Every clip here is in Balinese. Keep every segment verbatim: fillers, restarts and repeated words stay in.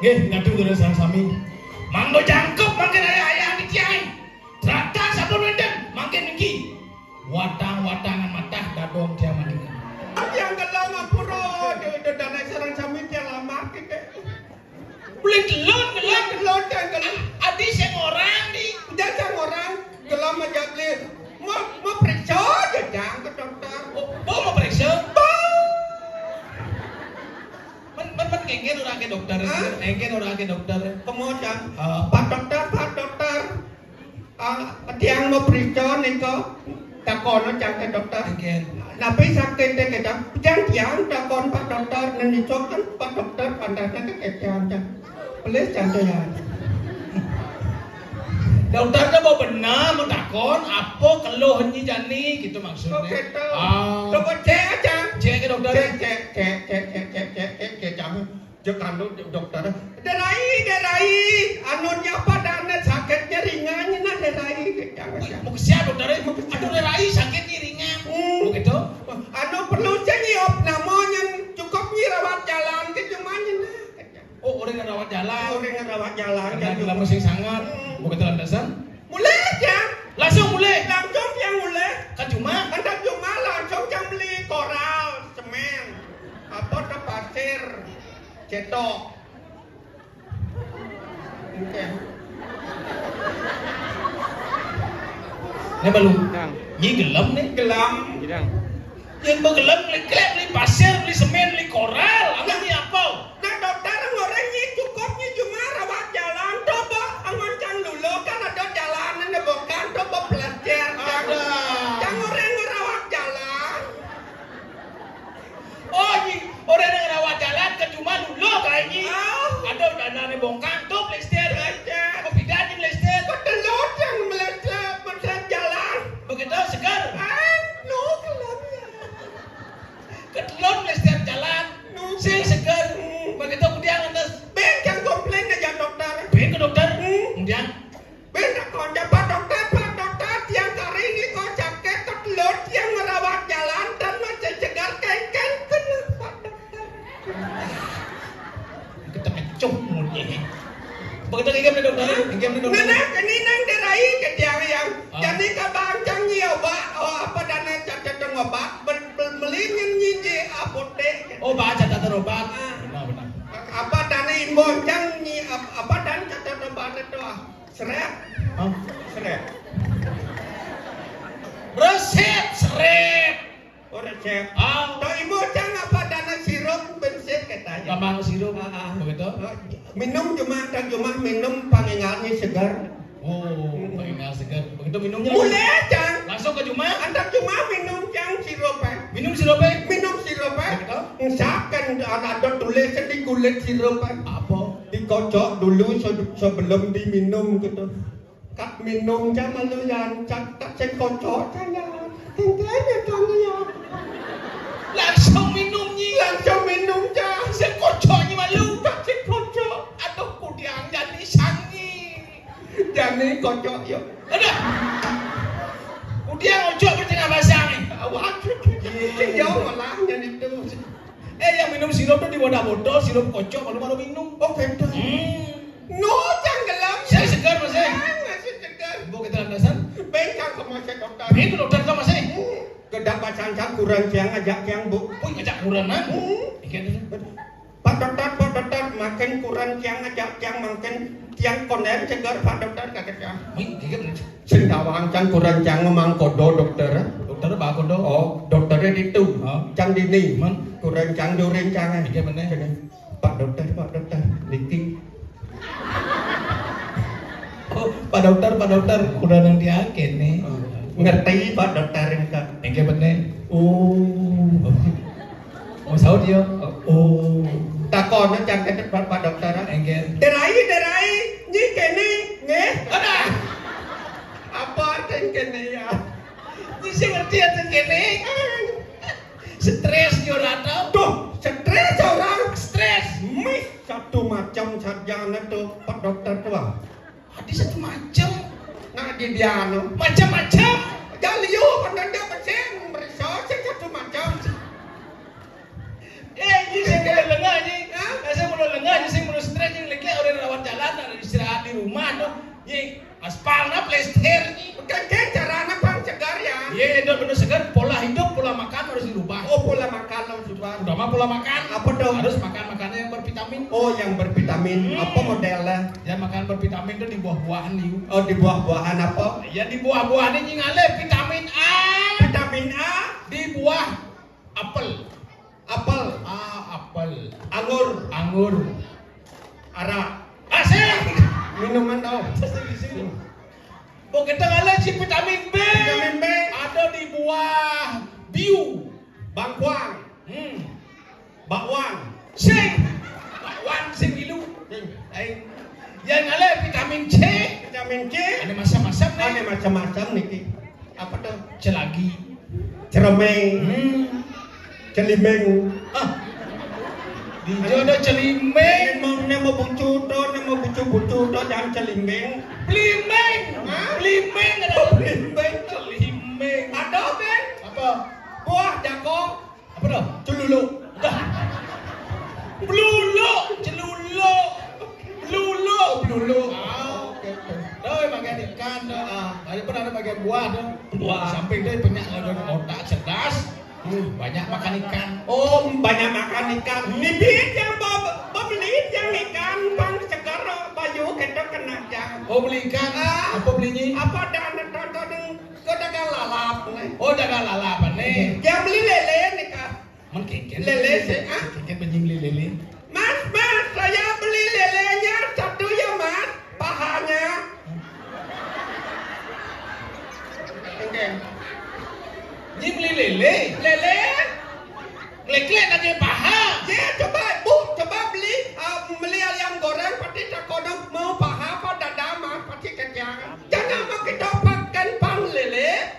Nggih, ngadu kula sareng sami. Mangda jangkep mangkin ayah-ayah niki ai. Trakah sampun wénten, mangkin niki. Watang-watangan matah dadong tiang mangkin. Tiang gelem ampura, de-, de-, dane sareng sami tiang lamah kite. Boleh gelem, gelem. Gelem, tiang gelem. Adi sing orang di. Jangan sing orang, gelem aja beli. Mau, mau periksa aja, Jang, ke dokter. Oh, oh, mau periksa? Bah. Men, men, men, kéngkén ora ke dokter. Hah? Kéngkén ora ke dokter. Kemo, Jang. Ah. Pak dokter, Pak dokter. Ah, tiang mau periksa nika. Takono, Jang, ke dokter. Kéngkén. Napi sakit, Jang? Jang, tiang takon Pak dokter, nen iso kan Pak dokter pandasnya ke Jang, Jang. Please, Jang, ya. Dokter tuh mau benar, mau takon, apa keluh nyi jani, gitu maksudnya. Oh, gitu. Ah. Coba cek aja. Cek ke dokter. Cek, cek, cek, cek, cek, cek, cek, cek, Jang. Cek anu dokter. Derai, derai, anu nyapa dana sakitnya ringan, nah, derai, Jang. Wih, mau ke siapa dokter? Mau ke siapa? Aduh, derai, sakitnya ringan. Hmm. Mau gitu? Anu perlu cek nyiop nama yang cukup nyirawat jalan ke cuman, nah. Oh, orang ngerawat jalan. Orang ngerawat jalan, karena kan, dalam musim sangat. Hmm. Mau ke landasan? Mulai, Jang. Langsung mulai. Langsung tiang mulai. Ke Juma? Hendak Juma langsung tiang beli koral, semen. Apa tuh pasir, cetok. Oke. Ini belum. Jang. Ini gelem nih. Gelem. Jang. Yang begelem beli klep, beli pasir, beli semen, beli koral. Apa nih apa? Nah, dokter, orang nyi cukup nyi cuma rawat jalan. Coba, angon cang dulu, kan ada jalan, ada bongkar, coba pelajar, Jang. Ada. Cang orang ngerawat jalan. Oh, nyi, orang yang rawat jalan ke cuma dulu kayak nyi. Ah. Ada dana nih bongkar, tuh, pelajar. Pelajar. Apa bedanya pelajar? Ketelot yang meleset, meleset jalan. Begitu, segar? Ah, no, gelem ya. Ketelon mesti jalan. Sing seger. Begitu kemudian lantas. Ben kan komplain aja dokter. Ben ke dokter. Hmm. Kemudian. Ben tak konco, Pak dokter, Pak dokter, tiang kari ini kok sakit, ketelon tiang merawat jalan dan masih segar, kengkeng kena, Pak dokter. Kita kecuh mulutnya. Begitu, inggih, Dok, Dok, inggih, Dok. Nah, nah, ini nang derai ke tiang yang. Ah. Jadi, kabang cang nyi obat, oh, apa dana catet dong obat, bel-, bel-, beli nyen nyi di apotek. Oh, baca catatan obat. Ah. Benar, benar. Apa dana imbon cang nyi, ap-, apa dan catet obat itu, ah? Seret. Hah? Seret. Resep, seret. Oh, resep. Ah. Tok ibu cang apa dana sirup bensin katanya. Gampang sirup. Ah, ah. Begitu. Oh, minum cuma, tak cuma minum pangingalnya segar. Oh, hmm, pangingal segar. Begitu minumnya. Mulai, cang. Langsung ke cuma? Antar cuma minum, cang, sirup, eh. Minum sirup, eh? Minum sirup, eh? Begitu. Misalkan ada, ada tulisan di kulit sirup, eh. Apa? Dikocok dulu se-, sebelum diminum gitu. Kat minum cang malu yan, kat, kat sing kocok cang yan. Tentenya cang yan. Langsung minum nyi. Langsung minum cang. Sing kocok nyi malu. Kat sing kocok. Aduh, kudiang jadi sangi. Jadi kocok yo. Aduh. Kudiang ojo bertengah basang ni. Awak. Iya. Iya, malah jadi tu. Eh, yang minum sirup tu di wadah botol, sirup kocok, malu-malu minum. Oh, gitu. Hmm. No, cang gelem. Saya segar, Mas, eh. Ah, masih segar. Ibu kita landasan. Bengkak ke masjid dokter. Itu dokter tu, Mas, eh. Hmm. Gedak bacang cang kurang cang ajak cang, Bu. Pun ajak kurang, nah. Hmm. Ikan tu. Pak dokter, Pak dokter, makin kurang cang ajak cang, makin tiang konden segar, Pak dokter, kata cang. Wih, gigit. Sing tawang cang kurang cang memang kodo dokter. Dokter apa kodo? Oh, dokternya itu. Oh. Cang dini. Man? Kurang cang during cang, eh. Iya, bener. Sini. Pak dokter, Pak dokter, niki. Oh, Pak dokter, Pak dokter, udah nang diakin nih. Oh. Ngerti, Pak dokter, engke. Engke bener. Oh. Oh, saut ya. Oh. Takono cang ke Pak, Pak dokter, ah. Engke. Derai, derai, nyi kene, nggih. Ada. Apa artinya kene ya? Nyi sing ngerti artinya kene. Stres yo ora tau. Tuh, stres orang. Stres. Mih, satu macam sarjana tuh, Pak dokter tuh, ah. Adi satu macam. Nah, di dia anu. Macam-macam. Jalio, pendanda mesin, merisa, sing satu macam. Eh, ini sing kena lengah ni. Hah? Saya mula lengah ni, saya mula stres ni, lagi rumah tuh. Ye, aspalnya plester nih. Kan, kan caranya pang segar ya. Ye, itu bener segar. Pola hidup, pola makan harus dirubah. Oh, pola makan harus dirubah. Udah mah pola makan. Apa dong? Harus makan makanan yang bervitamin. Oh, yang bervitamin. Hmm. Apa modelnya? Ya, makan bervitamin tuh di buah-buahan, Liu. Oh, di buah-buahan apa? Ya, di buah-buahan ini ngalih vitamin A. Vitamin A? Di buah apel. Apel. Ah, apel. Anggur. Anggur. Arak. Asik. Minuman dong. Pokoknya ngalih si vitamin B. Vitamin B. Ada di buah biu. Bangkuang. Hmm. Bakwan. Sing. Bakwan sing ilu. Sing. Lain. Yang ngalih vitamin C. Vitamin C. Ada macam-macam nih. Ada macam-macam niki. Apa tuh? Celagi. Ceremeng. Hmm. Celimeng. Ah. Di jodoh celimeng. Nemo, nemo bucu to, nemo bucu-bucu to, jangan celimeng. Belimeng. Hah? Belimeng ada. Oh, belimeng. Celimeng. Ada, Ben. Apa? Buah jago. Apa dah? Celulu. Dah. Belulu, celulu. Belulu, belulu. Ah, oke, oke. Dah, bagian ikan dah. Ah, ada pun ada bagian buah dah. Buah. Samping dah banyak ada otak cerdas. Hmm, banyak makan ikan. Oh, banyak makan ikan. Bibit yang ba-, ba-, beli yang ikan pang segar baju kita kena jang. Oh, beli ikan. Ah. Apa belinya? Apa dah nonton ke dagang lalap nih? Oh, dagang lalap nih. Yang beli lele nih, Kak. Men kengken. Lele sih, ah? Kengken beli lele. Mas, Mas, saya beli lelenya satu ya, Mas. Pahanya. Kengken. Ini beli lele. Lele. Lele aja paha. Ya, coba, Bu, coba beli, ah, beli ayam goreng, pasti tak kodok mau paha apa dada, Mas, pasti kenyang. Jangan mau kita pakan pang lele.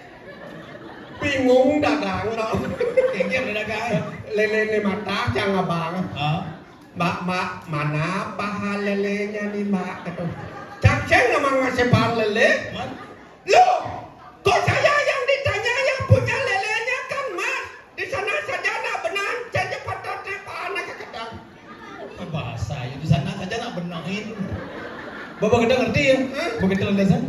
Bingung dagang, no. Kengken dagang. Lele ni mata, cang abang. Ah. Mbak, Mbak, mana paha lelenya nih, Mbak? Kata. Cang Ceng memang ngasih paha lele. Man? Loh, kok saya yang ditanya, yang punya lelenya kan, Mas? Di sana saja nak benar, jadi patut paha nak ketang. Bahasa ya, di sana saja nak benahin. Bapak kita ngerti ya? Hah? Begitu landasan?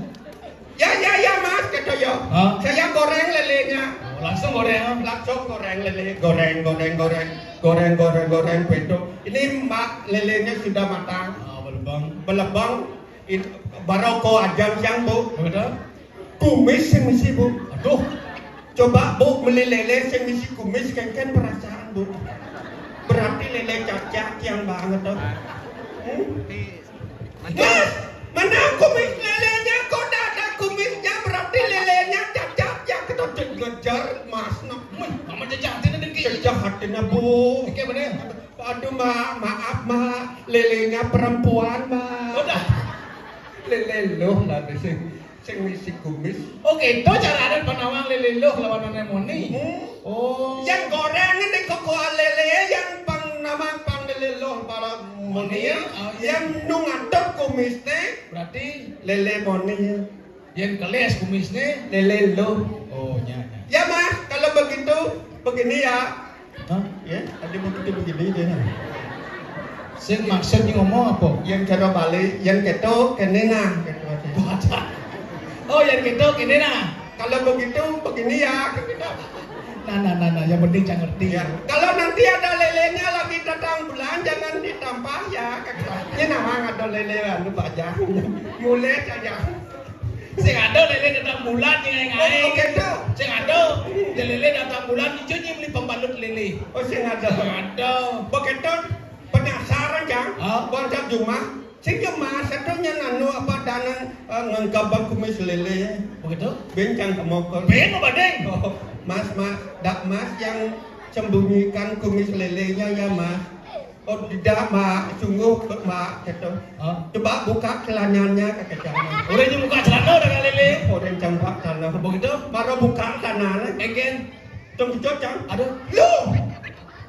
Ya, ya, ya, Mas, gitu ya. Hah? Saya goreng lelenya. Oh, langsung goreng. Langsung goreng lele, goreng, goreng, goreng, goreng, goreng, goreng, betul. Ini Mbak lelenya sudah matang. Ah, belebang. Belebang. It-, baroko ajang siang, Bu. Begitu? Kumis sing misi, Bu. Aduh. Coba, Bu, beli lele sing misi kumis, kengken perasaan, Bu. Berarti lele cacat yang banget, tuh. Hmm? Mas, mana kumis lelenya? Kok tidak ada kumisnya? Berarti lelenya cacat yang kita ngejar, Mas. Nah, wih, mama cacat hatinya dengki. Cacat hatinya, Bu. Oke, bener. Aduh, Mak, maaf, Mak. Lelenya perempuan, Mak. Udah. Lele loh lah, sing, sing misi kumis. Oke, itu cara ada penawang lele loh lawan anemoni. Hmm. Oh. Yang goreng ini kok kuah lele, yang pang nama pang lele loh para moni. Oh, iya. Yang nungatok kumis teh. Berarti lele moni. Yang keles kumisnya. Lele loh. Oh, nya, nya. Ya, Mas, kalau begitu, begini ya. Hah? Ya, tadi begitu begini dia. Sing maksudnya ngomong apa? Yang cara balik, yang keto, kene nah, gitu aja. Wadah. Oh, yang keto, kene nah. Kalau begitu, begini ya. Nah, nah, nah, nah, yang penting jangan ngerti. Ya. Kalau nanti ada lelenya lagi datang bulan, jangan ditampah ya. Ini nama ada lele anu bajang. Mulai saja. Sing ada lele datang bulan, sing aing-aing. Oh, oke, tuh. Sing ada, ya lele datang bulan, ijo nyi beli pembalut lele. Oh, sing ada. Sing ada. Begitu penasaran, Cang. Hah? Boncat jumah. Sing jumah, satunya nanu apa danan, eh, ngengkabang kumis lele. Begitu? Bencang kemokol. Ben apa, Deng? Oh, Mas, Mas, dak Mas yang sembunyikan kumis lelenya ya, Mas. Oh, tidak, Mak. Sungguh, Mak, gitu. Hah? Coba buka celananya, kata Cang. Udah, ini buka celana udah kali, Li. Oh, dan Cang buka celana. Begitu? Baru buka celana. Egen. Tunggu, Cang. Aduh. Loh,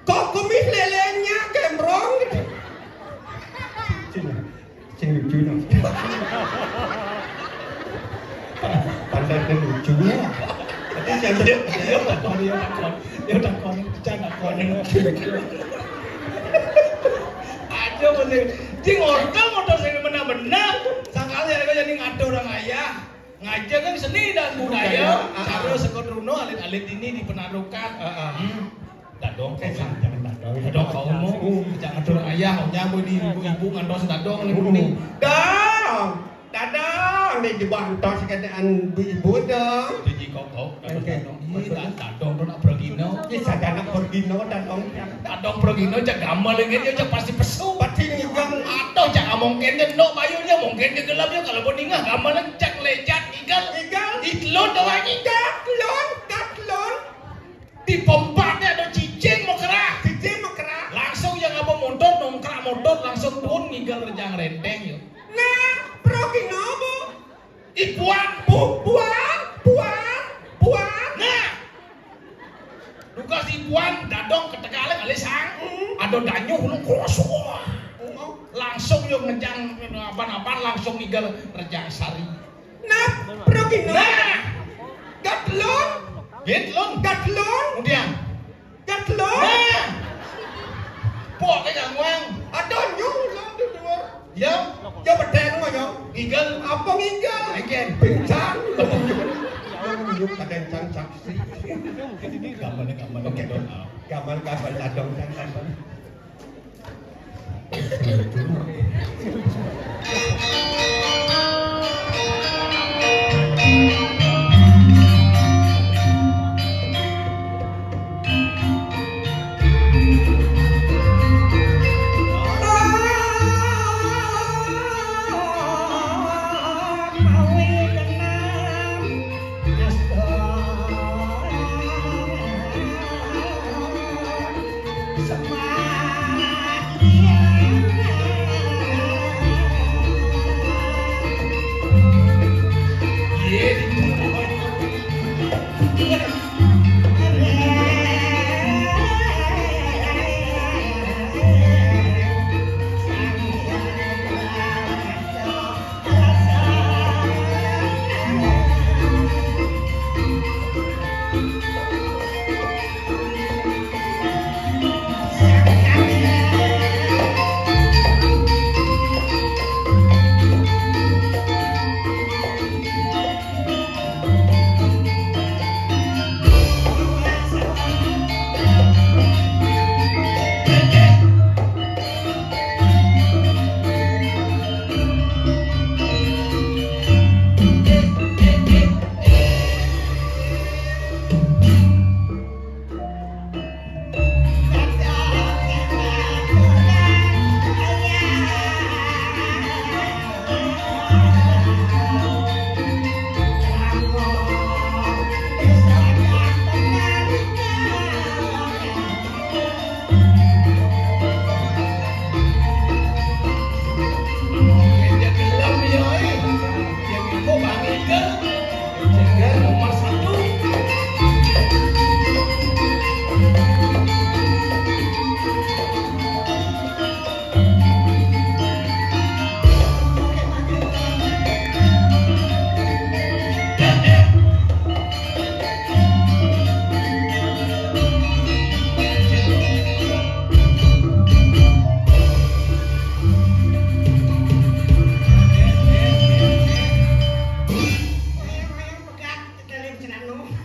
kok kumis lelenya gembrong? Sini. Sing lucu, no. Pandai dan lucu. Tapi siapa? Dia takon, dia takon. Dia takon, Cang takon. Aja, bener. Cing, orta motor saya benar-benar. Sang Jani ngatur orang ayah, ngajeng kan seni dan budaya, budaya, ah, cara ah. Seka truna alit-alit ini dipenaruhkan. Ah, ah. Hmm. Dadong kau. Eh, jangan dadong. Dadong kau mau. Jangan ngatur ayah, nyambo di ibu-ibu ngantos dadong ni. Hmm. Dong. Dadong, ni dibantos keadaan ibu-ibu dong. Jadi kau, kau, dadong, oke. Dadong. Ih, dadong tu nak pergi no. Ih, sadana pergi no, dadong. Dadong pergi no, jak gamal lagi dia, jak pasti pesu. Pasti ngigang. Atau jak ngomong kene, no, bayu dia, mungkin dia gelap dia, kalau pun ningah, gamal lagi, jak lejat, igal. Igal. Itlon doang, igal. Katlon, katlon. Di pempatnya ada cicing mau kerah. Cicing mau kerah. Langsung yang apa motor, nongkrak motor, langsung turun, ngigal rejang renteng, yuk. Nah, pergi no, bu. Ipuan. Pu-, puan, puan, puan. Nah. Dugas ipuan, dadong ketegalan, alih sang. Hmm. Ada danyuh, lu kosong. Hmm. Langsung yuk ngejang, apa-apa, langsung ngigal rejang sari. Nah, pergi no. Nah. Gatlon. Gatlon. Gatlon. Kemudian. Ketelur. Nah. Pok ke gangguan. Ada nyung lo di luar. Ya. Ya, betul mah, ya. Ngigel. Apa ngigel? Ngigel. Pincang. Nyung, nyung, ada yang saksi. Gambarnya, gambarnya. Oke. Gambar, gambar, ladong, gambar.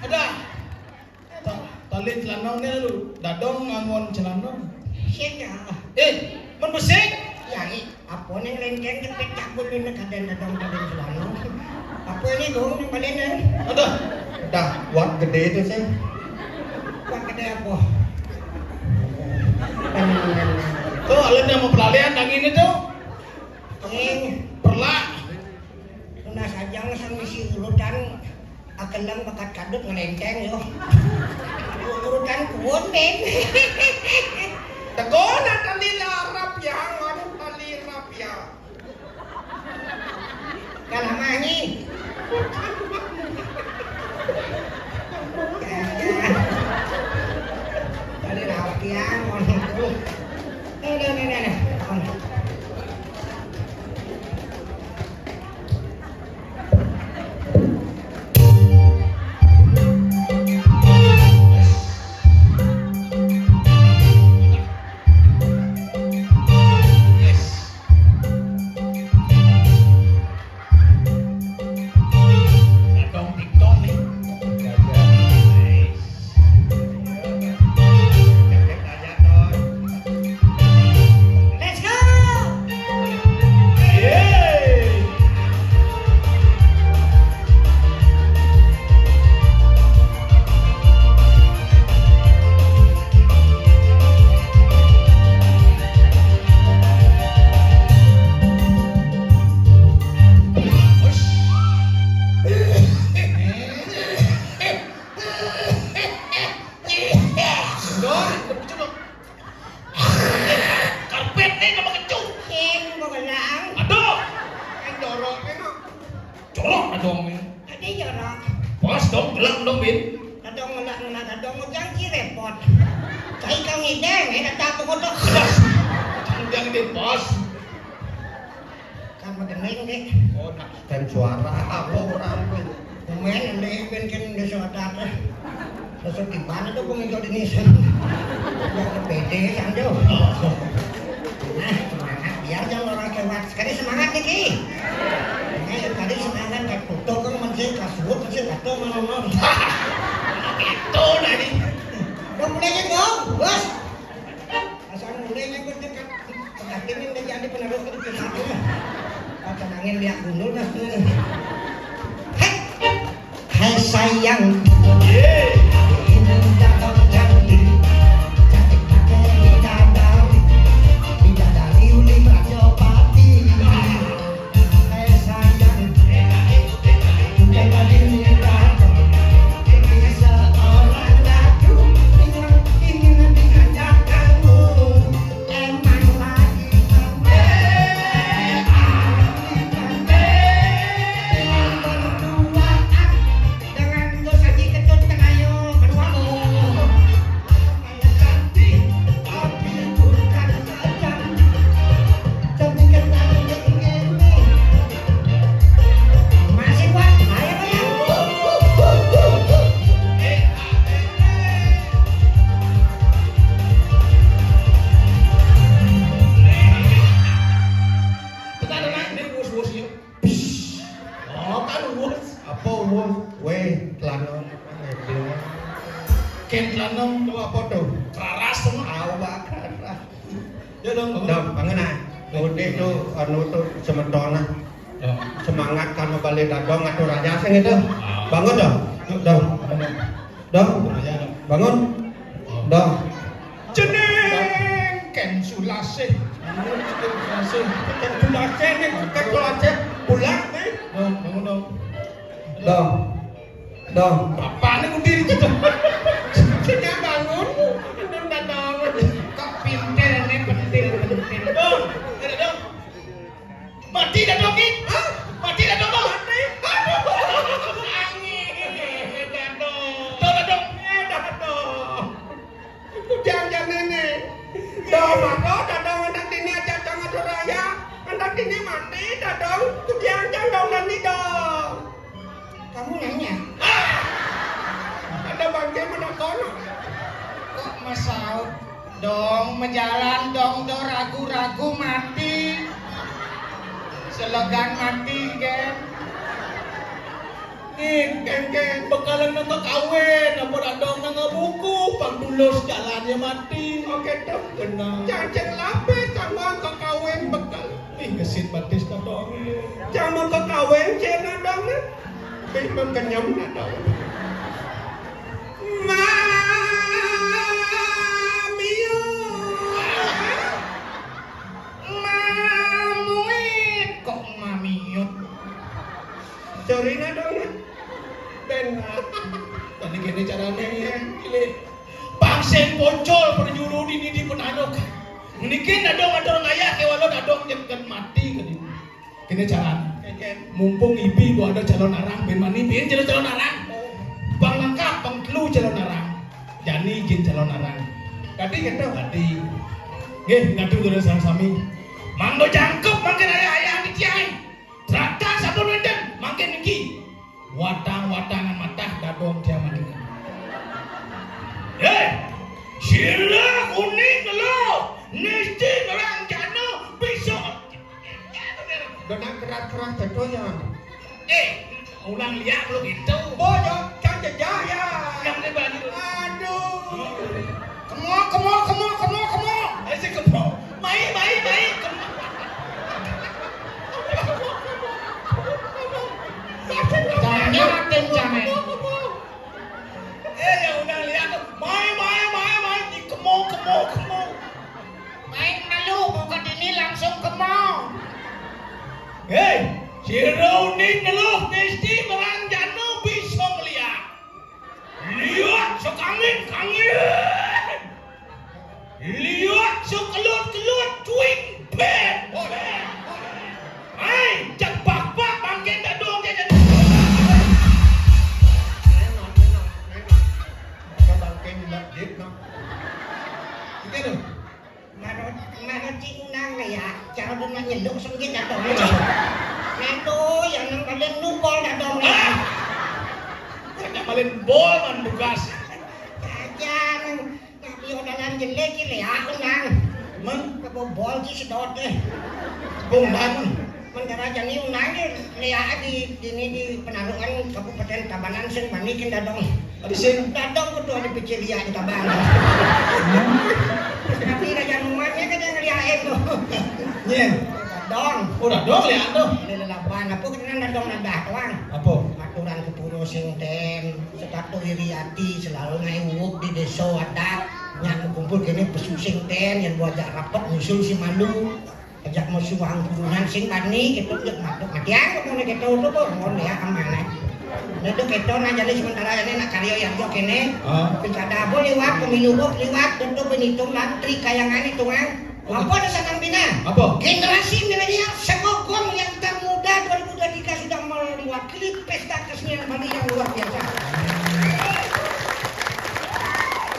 Adah. Ta-, tali celana ni lu. Dadong nganggon celana. Sik ya. Eh, men besik. Ya, eh, apa ning lengkeng jepit cakul ni kaden dadong kaden celana. Apa ni gong ni balen ni? Aduh. Dah, wat gede tu sih. Wat gede apa? Tu alatnya mau pelalian lagi ni tu. Eh, perlak. Tunas aja sang isi urutan. Akelang bakat kadut ngelenteng yo. Urutan kuon, Ben. Tegon tali larap ya, nganu tali rap ya. Kalah manyi. Tali rap ya, nganu. Aduh, aduh, aduh, aduh. Saya kang ngideng, ya, tetap pokok tuh. Tendang di pos. Kan magening, Dek. Oh, nah, dan suara apa orang tuh? Pemain, Dek, ben kan udah sewatar. Sosok di mana tuh, Bung, itu di Nisan? Udah pede, Sanjo. Nah, semangat, biar jangan orang lewat. Sekali semangat, Dek, ih. Nah, sekali semangat, tak tutup, kan masih kasut, masih kacau, mana-mana. Itu, nah, ini. Udah mulai, Bung, bos. Asal mulai, Bos, dekat. Pengantin yang jadi penerus itu kita. Kata angin lihat gundul, dah. Hei! Hai sayang. Ini datang cantik. Cantik pakai bidadari. Bidadari uli Prajopati. Hai sayang. Bukan lagi mira. Ini seorang datu. Ingin, ingin diajak kamu. Emang lagi berduaan dengan Gus Haji Ketut Kenayo kedua. Cantik, tapi bukan saja. Cantik kentang ini. Masih kuat, ayo, ayo. Bentar, Bang. Ini bos-bosnya. Psst. Oh, kan bos. Apa bos? Weh, celana. Ken celana. Lu apa tuh? Keraras semua. Awak keraras. Ya dong, bangun. Dong, bangun, ah. Udah tuh, anu tuh, semeton, ah. Ya. Semangat kan mau balik dadong ngatur aja sing itu. Ah. Bangun dong. Yuk, dong. Bangun. Dong. Aja dong. Bangun. Oh. Dong. Jeneng Ken Sulasih. Ken Sulasih. Ken Sulasih nih, Ken Sulasih. Pulang nih. Dong, bangun dong. Dong. Dong. Bapaknya udah itu dong. Sejak bangun, udah bangun. Kok pinter nih, pentil, pentil. Dong, ada dong. Mati dah dong, Ki. Hah? Mati dah dong, mati. Aduh. Angin, dah dong. Tuh, dah dong. Eh, dah dong. Itu jangan-jangan ini. Dong, maka dah dong, anak ini aja jangan raya. Anak ini mati, dah dong. Itu jangan-jangan dong, nanti dong. Kamu nanya? Ada bangke mana kono? Kok masaut? Dong, majalan dong, do ragu-ragu mati. Selegan mati, Gen. Nih, Gen, Gen, bekalan nang kawin, apa dadong nang buku, pang tulus jalannya mati. Oke, dong. Benar. Jangan lapis, kamu ke kawin bekal. Ih, gesit batis dadong. Jangan ke kawin, cina dong. Ih, mengkenyam dadong. Mamiut. Mamuit. Kok mamiut? Sorry, nah, dong, nah. Benar. Tadi gini caranya, ya. Pilih. Bangsen pocol perjuru di, di, di penanuk. Mungkin ada orang ngayah ke walau ada orang nyeken mati ke dia. Kene jalan. Mumpung ibi ku ada calon arang, ben mani, ben calon, calon arang. Bang lengkap, bang telu calon arang. Jani jin calon arang. Tadi kata tadi. Nggih, ngadu kula sareng sami. Manggo jangkep mangkin ayah-ayah di kiai. Traktir sampun wonten, mangkin niki. Watang-watangan matah dadong tiang mandi. Hei, sira uning lho, nisti nerang jana bisa. Dengan keras-keras jatuhnya. Eh, ulang liak lu gitu. Oh, ya, kan jejak ya. Yang di balik. Aduh. Kemo, kemo, kemo, kemo, kemo. Eh, si kemo. Mai, mai, mai, kemo. Jangan kencang, eh. Eh, ya udah lihat. Mai, mai, mai, mai. Di kemo, kemo, kemo. Main malu, bukan ini langsung kemo. Hei, si Roni ngeluh nisti merang jana bisa ngeliat. Lihat sekangin-kangin. Lihat sekelut-kelut cuing pet. Hai, cepak-pak bangkit dadong dia jadi. Enak, enak, enak. Ada bangkit di masjid, nak. Oke lho. Maro, maro cik unang ya, cara dina nyeluk sengit dadong. Neto yang nang balen nukol dadong ya. Ada balen bol man tugas. Aja nang, nang bio dalan jelek ki lea unang. Men? Kebobol ci sedot deh. Bongdan. Mendara jani unang ni lea di, di ni di Penaruan Kabupaten Tabanan sing bani kin dadong. Adi sing? Dadong kudu ada picil lia di Tabanan. Tapi raja rumahnya kan yang lia itu. Nyen. Dadong. Oh, dadong lia tu. Ini lelaban apa kita nang dadong nadah tuang. Apa? Aturan kepuro sing ten, setatu iri ati selalu ngai uwuk di desa adat. Yang kumpul kene pesu sing ten, yang buat rapet nyusul si malu. Ajak musuh angkunan sing bani gitu, jek maduk matian kemana gitu tu kok ngono ya amanah. Nah tu gitu nah jadi sementara ini nak karyo yang jok ini. Ah. Pilkada apa liwat, pemilu apa liwat, tentu benitung lah, trik kayangan hitungan. Apa ada sakan bina? Apa? Generasi milenial Segogong yang termuda dua ribu dua puluh tiga sudah mewakili pesta kesenian Bali yang luar biasa.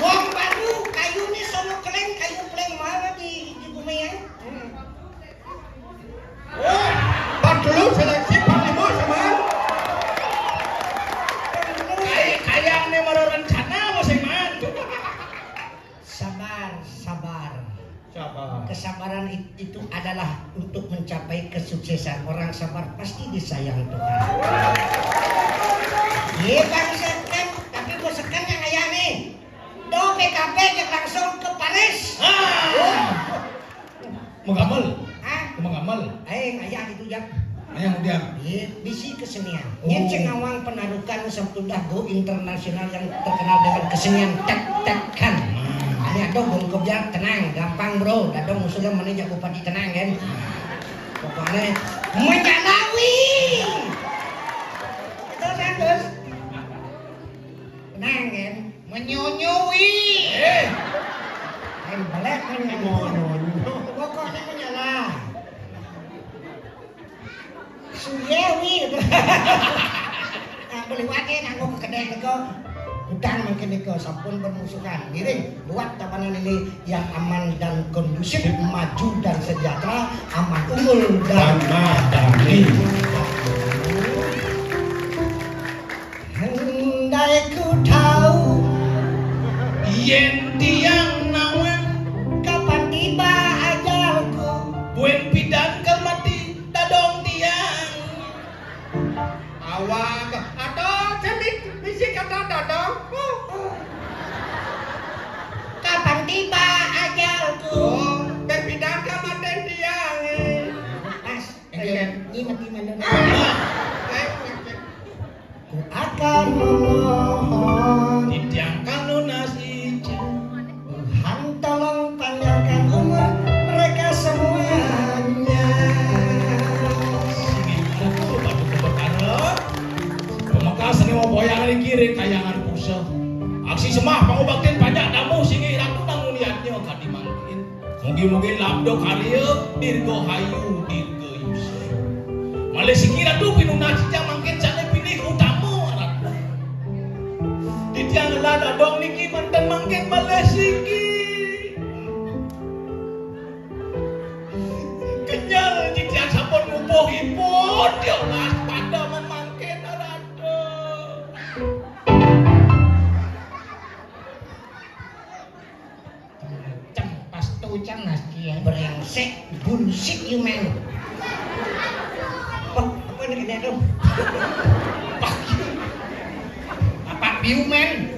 Gong baru, kayu ni sono keleng, kayu peleng mana di, di bumi ya? Hmm. Oh, empat dulu seleksi empat lima sama. Kayak kayak nih mau rencana apa sih man? Sabar, sabar. Sabar. Kesabaran it- itu adalah untuk mencapai kesuksesan. Orang sabar pasti disayang Tuhan. Iya bang sekan, tapi bos sekan yang ayah nih. Do P K P yang langsung ke Paris. Ah. Menggamel. Hah? Menggamel. Eh, ayah itu ya. Ayah udah. Iya, bisi kesenian. Oh. Yang cengawang penarukan sampai udah go internasional yang terkenal dengan kesenian tek-tekan. Hmm. Hanya ada gong kebiar tenang, gampang bro. Dadong usulnya mana jak bupati tenang kan. Pokoknya menyalawi. Itu kan terus. Tenang kan. Menyonyoi. Eh. Lain balik menyonyoi. Pokoknya menyala. Suyewi. Nah, beli wake nanggo kekedai niko. Udang mungkin niko sampun bermusuhan. Miring buat tabanan ini yang aman dan kondusif, maju dan sejahtera, aman unggul dan madani. Hendai ku tahu yen tiang nawang kapan tiba ajalku. Buen pidan kal mati dadong tiang. Awak atau cemik bisi kata dadong. Kapan tiba ajalku? Oh, buen pidan kal mati tiang. Pas. Nyi mati mana? Ku akan memohon. Titiang kang nunas ijo. Tuhan tolong panjangkan umur mereka semuanya. Sini aku batu kebakaran. Pemekasne wong boyang niki ring kayangan pusa. Aksi semah pangubaktin panjak damuh singgih ratu nang mulyatnya kadi mangkin. Mugi-mugi labda karya dirgahayu dirgayusa. Malih singgih ratu pinunas titiang mangkin sane pinih utama ratu. Titiang ngelah dadong niki manten mangkin malih singgih. Kenyel titiang sampun ngubuh ipun, ya Allah, pada memangkin ratu. Ceng, pas tu ceng nas kie. Brengsek, bullshit you man. Apa, apa ni kena tu? Apa you man?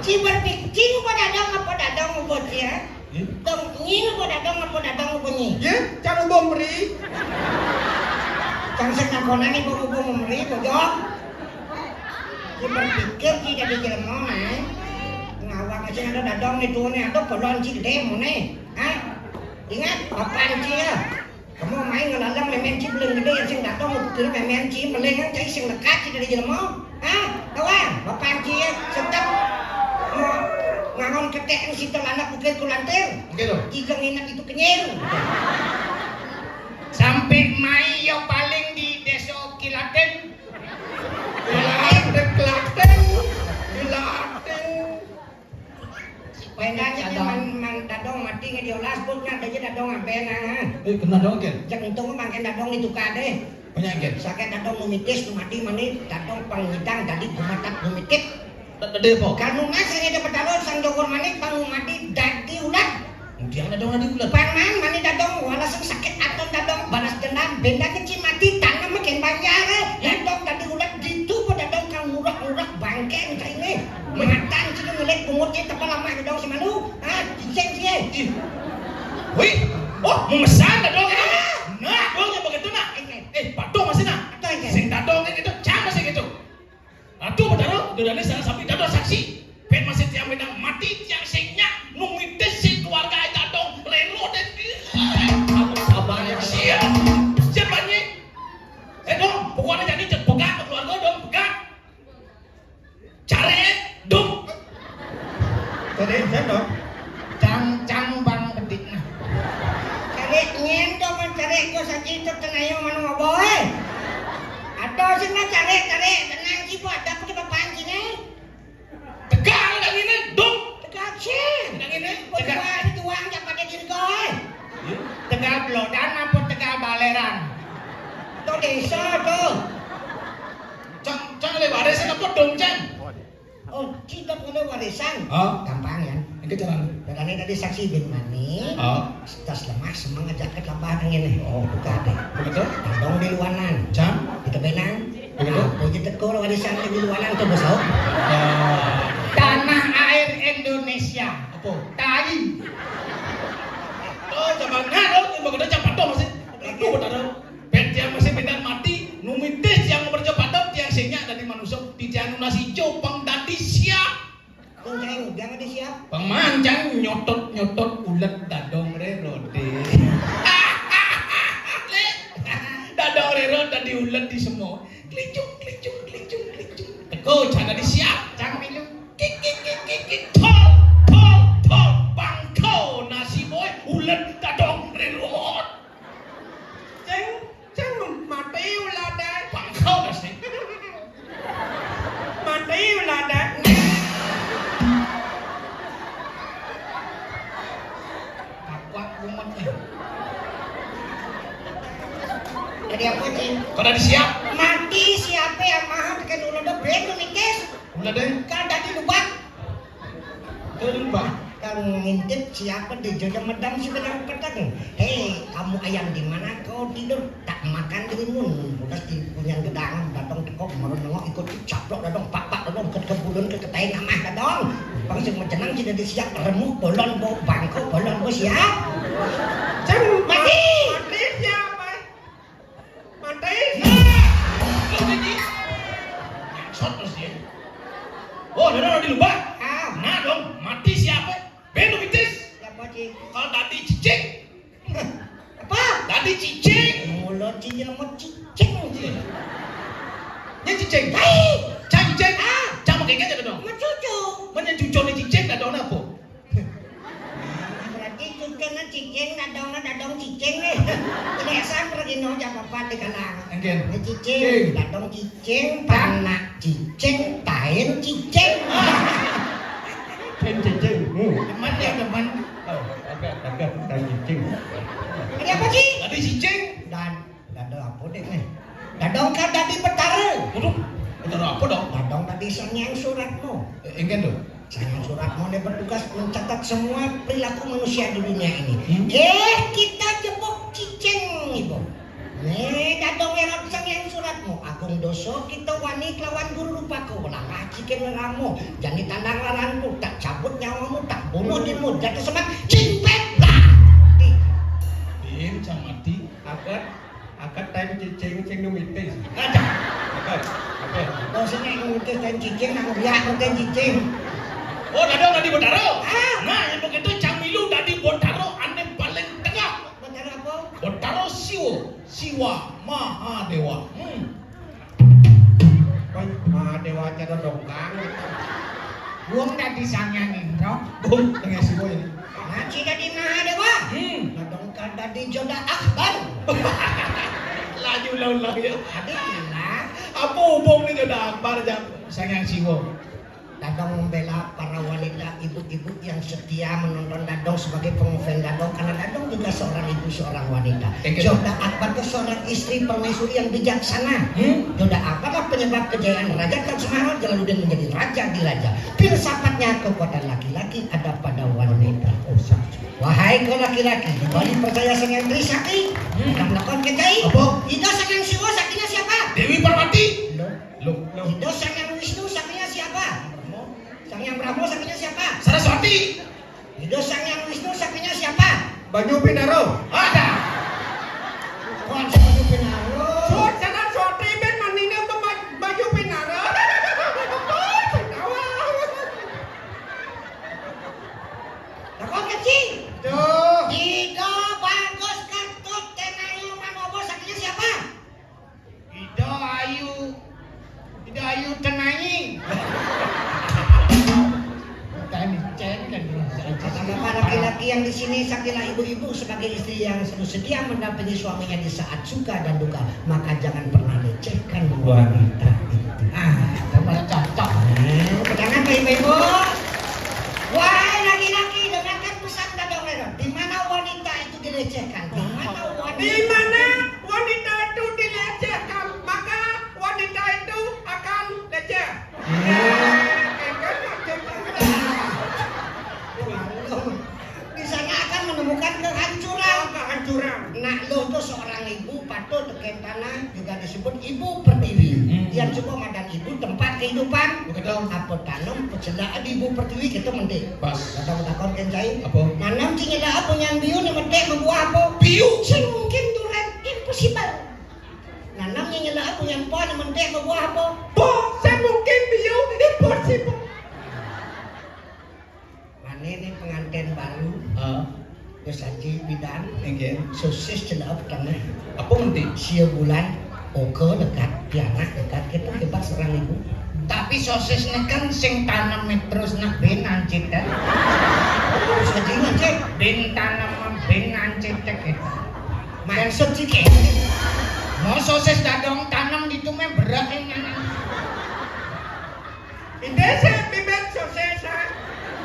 Ci berpikir apa dadang apa dadang ubut ya? Dong nyi apa dadang apa dadang ubut nyi? Ya, cara ubung beri. Cang sing nakonan ibu-ibu memberi bojong. Ki berpikir ki dadi jelema, Mai. Ngawak sing ada dadong ni tuane ada pelon ci gede mone. Hah? Ingat, bapan ci ya. Kamu main ngelalang memen ci belum gede yang sing dadong pikir memen ci meleng yang cai sing lekat ci dadi jelema. Hah? Kawan, bapan ci ya tetap mau ngangon ketek yang situ anak bukit kulantir. Gitu. Jika nginep itu kenyir. Sampai mai yo paling di desa Kilaten. Klaten, Klaten, Klaten. Pengennya man, man dadong mati Sing diolas, Bos, ngadé aja dadong ampén, ah. Eh, kena dong, Ken. Jak untung mangkén dadong ditukar deh. Banyak, Ken. Saking dadong nu mitis, nu mati, mani dadong pang ngidang dadi gumatak nu mitis. Da-, dadi apa? Kanu mah sing ada Betara Sang Jogor Manik pang mati dadi ulat. Kemudian dadong dadi ulat. Pang man, mani dadong, walasan sakit aton dadong, balas dendam, benda kecil mati, tanam makin banjar, eh. Dadong dadi ulat, ditu pa dadong kang ngurak-ngurak bangkeng cai ini. Matan sini ngelik bungut cai, tepal lamah dadong si malu. Ah, cicing sih. Ih. Wih. Oh, memesan dadong. Ah. Nah, dong yang begitu, nah. Oke. Eh, patung masih, nah. Betul, oke. Sing dadong gitu, cang masih gitu. Aduh, Betara, dodane salah sampe dados saksi. Ben masih tiang wedang mati, tiang sing nyak, nu mitis sing keluarga ae dadong, rela den. Sabar ya. Siap. Siap, Pak Nyi. Eh, dong, pokoknya jadi cek pegat ke keluarga, dong, pegat. Cari, dong. Tadi, siap, dong. Cang, cang bang bedik, nah. Cari, nyen, dong, cari, gua saji itu tenayong manu ngoboy. Atau sih, nah, cari, cari, tenang, sih, buat apa kita pancing, eh? Tegal dah ngene, dong. Tegal sing. Dah ngene, Wah, tegal. Wah, ada tuang, jangan pada diri kau, eh. Tegal Blodan apa tegal Baleran? Tuh desa tuh. Cang, cang le warisan apa dong, cang? Oh, tidak boleh warisan. Oh. Gampang ya. Itu jalan. Caranya tadi saksi bin mani. Oh. Tas lemah, semang aja ke tambah angin nih. Oh, buka deh. Begitu? Tandong di luanan. Cang? Kita benang. Begitu? Apa aja tekor warisan di luanan tuh, Bos, oh? Oh. Tanah air Indonesia. Apa? Tai. Oh, zaman now, oh, yang begitu jam patung masih. Aduh, benar. Ben tiang masih pindah mati, numitis tiang merja patung, tiang sing nyak dadi manusia, tiang nunas ijo, pang dadi siap. Pang cai udah dadi siap. Pang mancang nyotot-nyotot ulet dadong rerode. Dadong rerode dadi ulet di semua. Klicung, klicung, klicung, klicung. Teko, jangan dadi siap, jangan milu. Kik, kik, kik, kik, kik. Tol, tol, tol. Bangko nasi boy, ulet dadong rerode. Ceng, ceng, mati ulada. Bangko nasi. Mati ulada. Takwa kumat nih. Jadi apa, Cing? Kalau dadi siap. Mati siapa yang maha bikin ulada ben mikis? Ulada. Kalau dadi lubak. Kalau lubak. Kalau ngintip siapa di jodoh medam si benang petang. Hei, kamu ayam di mana kau tidur? Tak makan dirimu. Udah di punya gedang, dadong teko, marun nengok, ikut caplok dadong, pak, pak dadong, ke kebulun, ke ketain amah dadong. Bang sing mencenang, tidak disiap, remuk, bolon, bo, bangko, bolon, bo, siap. Ceng, mati. Mati siapa? Mati. Nah, lu ini. Maksud terus ya. Oh, udah, udah di lubang. Ah. Nah, dong, mati siapa? Benu mitis. Siapa, Cing? Kalau tadi cicing. Apa? Tadi cicing. Mulut cicing, mau cicing. Ini cicing. Hai. Cang cicing. Ah. Cang pakai aja dong. Mau cucu. Mana cucu nih cicing, dadong apa? Berarti cucu na cicing, dadong na dadong cicing nih. Biasa pergi no, jangan apa di kalang. Enggak. Ini cicing, cicing. Dadong cicing, panak cicing, tain cicing. Tain cicing. Hmm. Teman ya, teman. Oh, agak, agak, tain cicing. Ada apa, Ci? Ada cicing. Dan, dadong apa deh nih? Dadong kan dadi betara. Waduh, betara apa dong? Dadong dadi Sang Hyang Suratmo. Eh, enggak tuh. Sang Hyang Suratmo ini bertugas mencatat semua perilaku manusia di dunia ini. Hmm. Eh, kita jebok cicing, Ibu. Nih, dadong erot Sang Hyang Suratmo, agung dosa kita wani kelawan guru rupa kau, langah cikin ramo, jani tandang laranku, tak cabut nyawamu, tak bunuh dimu, jatuh semat, cing pet, lah. Di. Din, cang mati. Akad, akad tain cicing, cing nu mitis. Ada. Akad, akad. Oh, sini nu mitis tain cicing, nang biak tain cicing. Oh, dadong dadi botaro. Ah. Nah, yang begitu cang milu dadi botaro ane paling tengah. Botaro apa? Botaro Siwa. Siwa Mahadewa. Hmm. Wah, Mahadewa cara dongkang. Wong dadi Sang Hyang Indra. Bung, tengah Siwa ini. Ngaji dadi Mahadewa. Hmm. Nah, dongkang dadi Joda Akbar. Laju ulang-ulang ya. Tadi bilang. Apa hubungnya Joda Akbar jam Sang Hyang Siwa? Dadong membela para wanita, ibu-ibu yang setia menonton Dadong sebagai pengefan Dadong, karena Dadong juga seorang ibu, seorang wanita. Jodoh Akbar itu seorang istri permaisuri yang bijaksana. Jodoh Akbar lah penyebab kejayaan Raja Taj Mahal, Jalaluddin menjadi raja di raja. Filsafatnya, kekuatan laki-laki ada pada wanita. Wahai kau laki-laki, di balik percaya dengan Trisakti, dan melakukan kejai. Apa? Ida Sang Hyang Siwa, saktinya siapa? Dewi Parwati. Loh. Loh. Ida Sang Hyang Wisnu, saktinya siapa? Sang Hyang Brahma, saktinya siapa? Saraswati. Ida Sang Hyang Wisnu, saktinya siapa? Banyu Pinaro. Ada. Kon Banyu Pinaro. Saraswati ben manine Banyu Pinaro. Takon kecil. Tuh. Ida Bagus Ketut Tenayu Manobo, saktinya siapa? Ida Ayu. Ida Ayu Tenayi. Tani Cen kan. Bapak-bapak, laki-laki yang di sini, saktilah ibu-ibu sebagai istri yang selalu setia mendampingi suaminya di saat suka dan duka, maka jangan pernah lecehkan wanita itu. Ah, tambah cocok. Eh, pegangan, Pak, ibu-ibu. Wahai laki-laki, dengarkan pesan Dadong Leron. Di mana wanita itu dilecehkan? Di mana wanita? Di mana wanita itu dilecehkan, maka wanita itu akan leceh. Di sana akan menemukan kehancuran. Kehancuran. Nak Luh tuh seorang ibu patut tekén tanah juga disebut ibu pertiwi. Yang coba madan ibu tempat kehidupan. Betul. Apa tanem pecela di ibu pertiwi kita mending. Pas. Kata takon kencai. Apa? Nanam cing nyela apa nyan biu ni metek membuah apa? Biu. Sing mungkin duren, impossible. Nanam nyela apa nyan pohon metek membuah apa? Pohon. Sing mungkin biu, impossible. Mane ni pengantin baru? Heeh. Wis aji bidan. Nggih. Sosis celep tengah. Apa ngendi? Sia bulan, oke dekat, pianak dekat, kita hebat seorang ibu. Tapi sosis ni kan sing tanem terus nak bin ancit, eh? Oh, saji ancit. Bin tanem bin ancit, eh, gitu. Maksud sih kayak mau sosis Dadong tanem di tuh meh berat yang nanam. Ide sih bibit sosis, ha?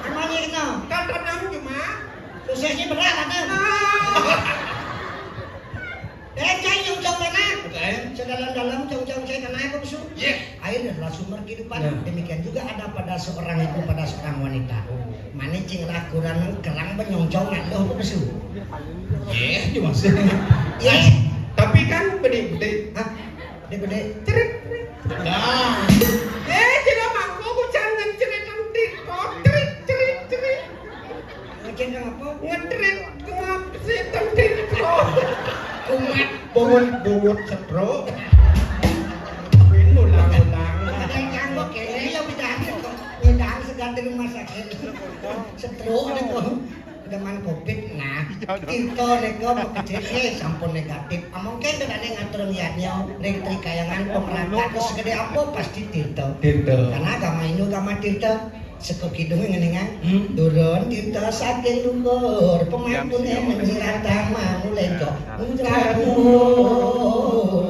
Emangnya kena? Kan tanam cuma. Sosisnya berat, kan? Ah. Eh, cai nyungcong tanah. Betul. Sedalam-dalam congcong cai tanah apa besu? Iya. Air adalah sumber kehidupan. Nah. Demikian juga ada pada seorang ibu, pada seorang wanita. Oh. Mane cing lah kurang kerang benyongcong nak doh apa besu? Iya, cuma sih. Iya. Tapi kan bede-bede. Hah? Bede-bede. Cerit. Nah. Eh, tidak mangko bucan ngencerit entit kok. Cerit, cerit, cerit. Ngecen apa? Ngetrit kumat si tentit kok. Kumat bungut-bungut setro. Ulang-ulang. Ada yang canggung kene ya bidang kok. Bidang segar di rumah sakit. Setro ada kok. Zaman covid, nah, tirta neka mekecil, eh, sampun negatif. Among kene dene ngatur ngiyatnya, ring trikayangan pemerangkat, terus segede apa pasti tirta. Tirta. Karena agama Hindu agama tirta. Seko kidunge ngeningan, hmm, turun tirta saking luhur, pemantune menyiratang mangu lenco. Muncrat luhur.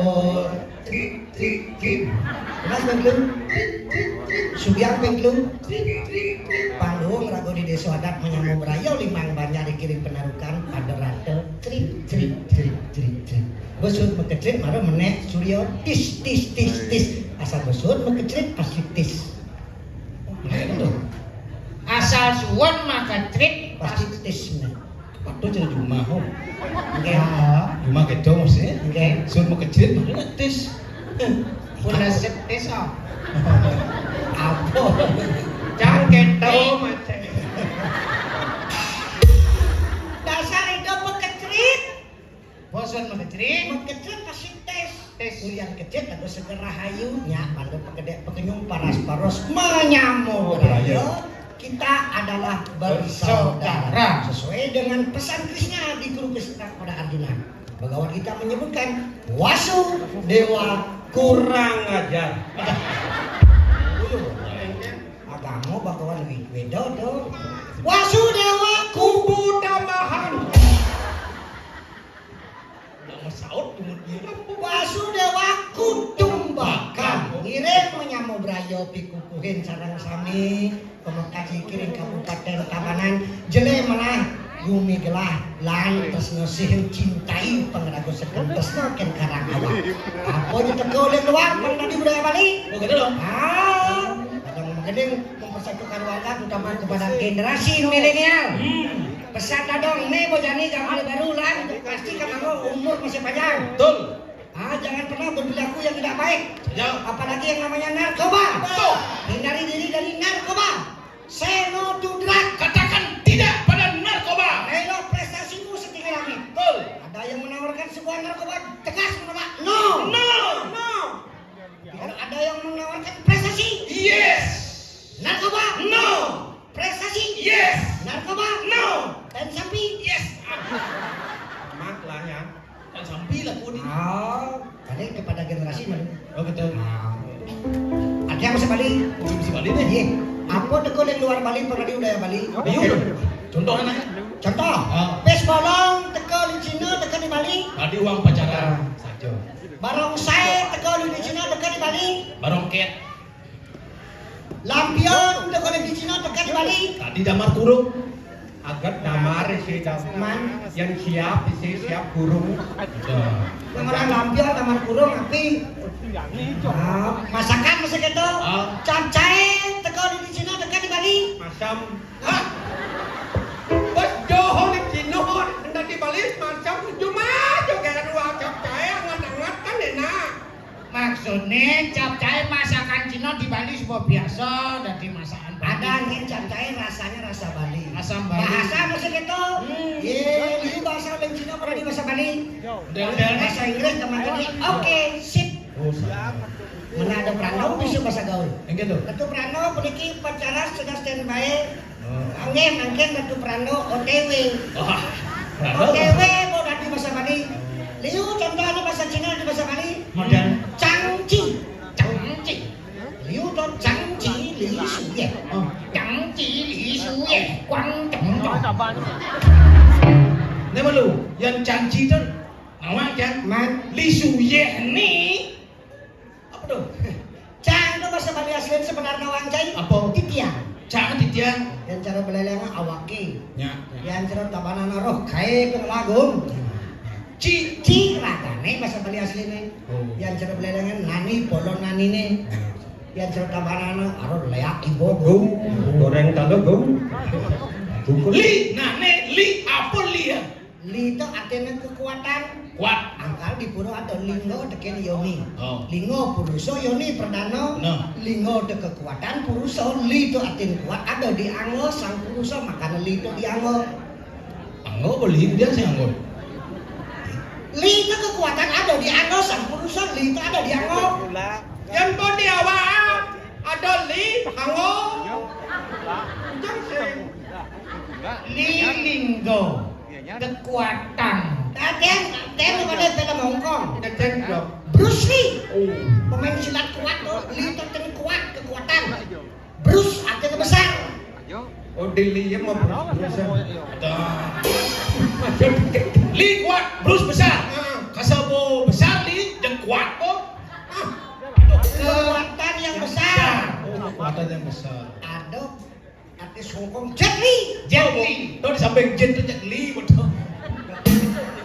Trik, trik, trik. Mas ping telu. Sugiang ping telu. Panggung raga di desa adat menyambung raya Limbang Banjar dikiring penarukan pada rata. Trik, trik, trik, trik, trik. Besut mekecrit mara menek surya tis, tis, tis, tis. Asal besut mekecrit pasti tis. Lain tuh. Asal suwon maka trik pasti tis. Waduh, jadi jumah, oh. Nggih. Jumah gitu mesti. Nggih. Suwon mekecrit maka tis. Puna setis, oh. Apa? Cang keto macam. Dasar itu mekecrit. Bosan mekecrit. Mekecrit pasti tis. Tis. Ulian kecrit aku seger rahayu. Nya, pandu pekedek pekenyung paras-paros menyambung raya. Kita adalah bersaudara. Bersaudara. Sesuai dengan pesan Krishna di Kuru Krishna kepada Arjuna. Bhagawan Gita menyebutkan Wasu Dewa kurang ajar. Agama Bhagawan Weda tuh. Wasu Dewa kubu tambahan. Udah ngesaut, kemudian Wasu Dewa kutumbakan. Ngiring menyambung raya. Pikukuhin sareng sami, pamekas iki ring Kabupaten Tabanan, jelé melah gumi gelah, lan tresna sih cintai pangraga seken tresna kén karang awak. Apa aja teka oleh luar, pang dadi budaya Bali? Oh, gitu loh. Ah, kadang menggening mempersatukan warga, terutama kepada generasi milenial. Hmm. Pesan dadong, né bojani zaman baru lan pasti kan umur masih panjang. Betul. Ah, jangan pernah berperilaku yang tidak baik. Ya. Apalagi yang namanya narkoba. Betul. Hindari diri dari narkoba. Say no to drug. Katakan tidak pada narkoba. Raihlah prestasimu setinggi langit. Betul. Ada yang menawarkan sebuah narkoba, tegas menolak. No. No. No. Kalau ada yang menawarkan prestasi. Yes. Narkoba. No. Prestasi. Yes. Narkoba. No. Ten sampi. Yes. Amat lah ya. Ten sampi lah kudi. Ah, balik kepada generasi mana? Oh, betul. Nah. Ada yang masih Bali? Masih Bali nih. Iya. Apa teka di luar Bali, pernah di udaya Bali? Ayo. Contoh anak. Contoh. Ah. Pis bolong teka di Cina, teka di Bali. Tadi uang pacaran. Saja. Barongsai teka di Cina, teka di Bali. Barongket. Lampion teka di Cina, teka di Bali. Tadi damar kurung. Agat damar isi damar. Yang siap isi siap kurung. Betul. Damar lampion, damar kurung, api. Ah, masakan masih gitu. Ah. Capcay teka di Cina, teka di Bali. Masam. Hah? Bos doho di Cina, hendak di Bali, masam cuma juga dua capcay, hangat-hangat kan enak. Maksudnya capcay masakan Cina di Bali sebuah biasa, dari masakan Bali. Ada nih capcay rasanya rasa Bali. Rasa Bali. Bahasa masih gitu. Hmm. Ye, ini bahasa lain Cina pada di bahasa Bali. Udah, udah. Bahasa Inggris teman tadi. Oke, sip. Oh, sama. Mana ada Prando bisa bahasa gaul. Yang gitu. Ratu Prando puniki pacara sudah standby. Oh. Angge mangkin Ratu Prando O T W. Wah, Prando. O T W mau dadi bahasa Bali. Liu contohnya bahasa Cina di bahasa Bali. Modern. Cangci. Cangci. Liu to cangci li suye. Oh. Cangci li suye. Kuang cong cong. Ini malu, yang cangci itu Mawon, Cang. Man. Li Suyeh ni. Apa tuh? Cang itu bahasa Bali asli sebenarnya wangcai. Apa? Titiang. Cang titiang. Yang cara belelengan awake. Ya, ya. Yang cara tabanana roh kae pengelagung. Ci. Ci ragane bahasa Bali asli nih. Oh. Yang cara belelengan nani polon nani nih. Ya. Yang cara tabanana aroh leak ibu. Gung. Goreng talu, Gung. Bungkus. Li, nah, nih, li apa li ya? Li to artine kekuatan. Kuat. Angkal di pura ada lingga tekén yoni. Oh. Lingga purusa yoni perdana. Nah. Lingga to kekuatan purusa, li to artine kuat ada di angga sang purusa, makane li to di angga. Angga apa li? Dia sing angga. Li to kekuatan ada di angga sang purusa, li to ada di angga. Yang pun di awak ada li, angga. Jeng sing. Li lingga. Kekuatan. Nah, Ten, Ten, mana film Hong Kong? Ten, Ten, bro. Bruce Lee. Oh. Pemain silat kuat tuh. Li itu Ten kuat, kekuatan. Bruce artinya besar. Oh, di Li ya mau Bruce, Bruce. Ada. Li kuat, Bruce besar. Heeh. Kasabo besar Li, yang kuat kok. Ah. Kekuatan yang besar. Oh, kekuatan yang besar. Ada artis Hong Kong, Jet Li. Jet Li. Tuh di samping Jet tuh Jet Li, betul.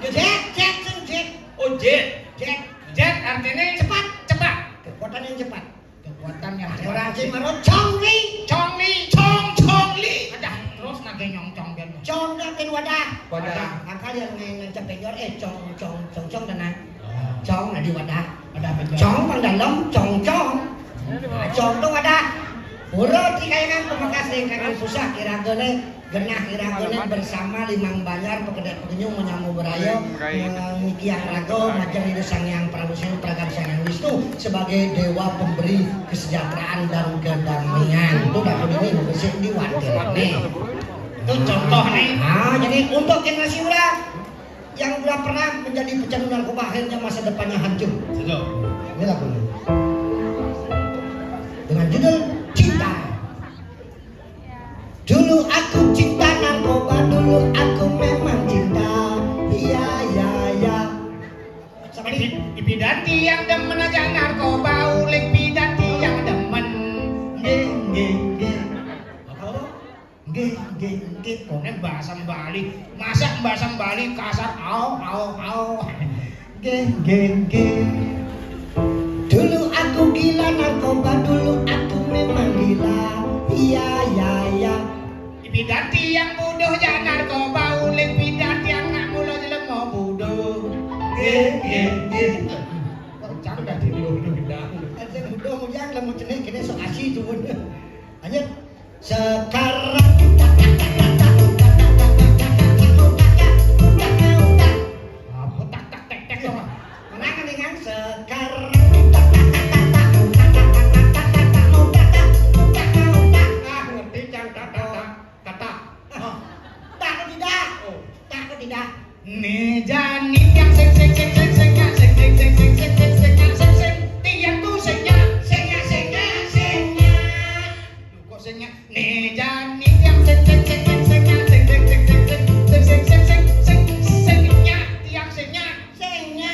Jet, Jet, sing Jet. Oh, Jet. Jet. Jet artinya cepat. Cepat. Kekuatan yang cepat. Kekuatan yang cepat. Orang sing maro Chong Li. Chong Li. Chong, Chong Li. Ada terus nage nyong cong dia. Cong dah pin wadah. Wadah. Angkal yang nge-, ngencep penjor, eh, cong, cong, cong, cong, tenang. Oh. Cong, nah, di wadah. Wadah penjor. Cong, pang dalem, cong, cong. Nah, cong tuh wadah. Pura ti kayangan pamekas ring kayangan susah, kiragane genah, kiragane bersama limang banjar, pekedet pekenyung, menyambung beraya, mengikiang raga, majeng Ida Sang Hyang Prabu Siwa, Pragan Sang Hyang Wisnu sebagai dewa pemberi kesejahteraan dan kedamaian. Itu dah ini besik di wadah nih. Itu contoh nih. Nah, jadi untuk generasi muda, yang udah pernah menjadi pecandu narkoba, akhirnya masa depannya hancur. Betul. Ini lagunya. Dengan judul Cinta. Dulu aku cinta narkoba, dulu aku memang cinta. Iya, iya, iya. Sama ini. Ipi-, ipidan tiang demen aja narkoba, uling pidan tiang demen. Bahasa Bali. Masa bahasa Bali kasar? Au, au, au. Geng, geng, geng. Dulu aku gila narkoba, dulu aku memang gila. Iya, iya, iya. Pidan tiang buduh jak narkoba, uling pidan tiang nak mula jelema buduh. Geng, geng, geng. Kok cang dadi buduh dah. Ada buduh mujang lemu cenik kene sok asi tuun. Lanjut. Sekarang apa tak tak tek tek to? Menang mendingan sekarang. Ah, ngerti cang tak tak tak tak tak. Ah. Tak atau tidak? Oh. Tak atau tidak? Nih jani yang sing sing sing sing sing ya sing sing sing sing sing sing sing ya sing sing tiang tuh sing ya sing ya sing ya sing ya. Lu kok sing ya? Nih jani yang sing sing sing sing sing ya sing sing sing sing sing sing sing sing sing sing sing ya tiang sing ya sing ya.